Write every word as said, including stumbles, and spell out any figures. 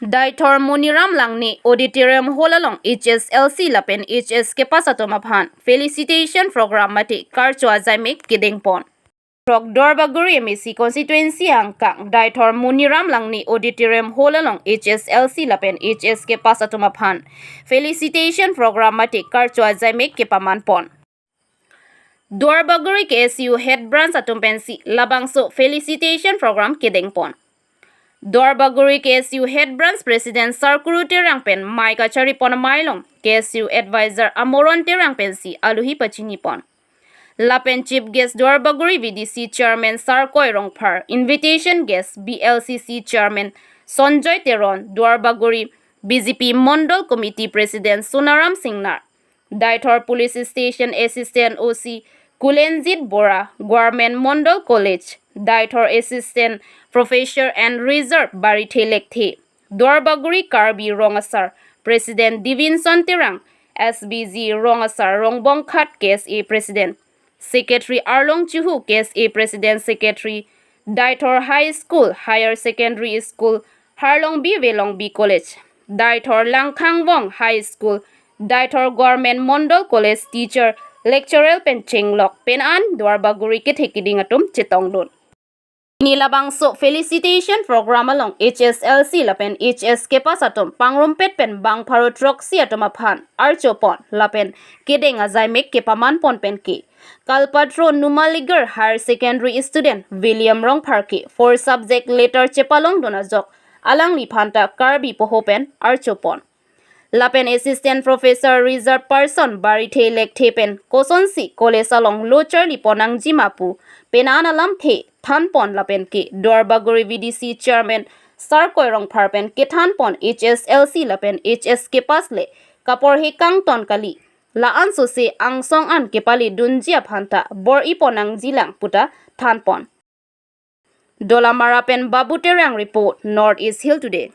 Deithor Moniram Langne Auditorium Hall along H S L C lapen H S kepass atum aphan felicitation program mate karcho ajaimek kedengpon. Throk Duarbagori M A C constituency angkang Deithor Moniram Langne Auditorium Hall along H S L C lapen H S kepass atum aphan felicitation program mate karcho ajaimek kepamanpon. Duarbagori K S U head branch atum pensi labangso felicitation program kedengpon. Duarbagori K S U head branch president Sarkuru Terang pen mai kacharipon amei along K S U advisor Amoron Terang pensi aluhi pachinipon. Lapen chief guest Duarbagori V D C chairman Sarkoi Rongphar, invitation guest B L C C chairman Sonjoy Teron, Duarbagori B J P Mondol Committee president Sonaram Singnar, Deithor Police Station Assistant O C Kulenjit Bora, Government Mondol College, Deithor Assistant Professor and Reserve Barithe Lekthe, Duarbagori Karbi Rong Asar President Divinson Terang, S B G Rong Asar Rongbongkhat K S A President, Secretary Arlong Chuhu K S A President Secretary, Deithor High School, Higher Secondary School, Harlongbi Velongbi College, Deithor Langkhangvong High School, Deithor Government Mondol College teacher, lecturer pen chenglok pen an Duarbagori kethe keding atum chetongdun. Pini labangso felicitation program along H S L C lapen H S kepass atum pangrumpet pen bang pharo throksi atum aphan archopon lapen kedeng ajaimek kepamanpon pen ke Kalpatro Numaligarh Higher Secondary student William Rongphar ke four subject letter chepalongdun ajok alangliphan ta Karbi poho pen archopon. Lapen Assistant Professor Reserve Person Barithe Lekthe pen kosonsi college along lo charlipon nangjima pu pen an alamthe thanpon lapen ke Duarbagori V D C Chairman Sarkoi Rongphar pen kethanpon H S L C lapen H S kepass le kaporhe kangton kali, la-an sose angsong an kepaledunji aphan ta bor-ipon nangjilang puta thanpon. Dolamara pen Babu Terang report, North East Hill Today.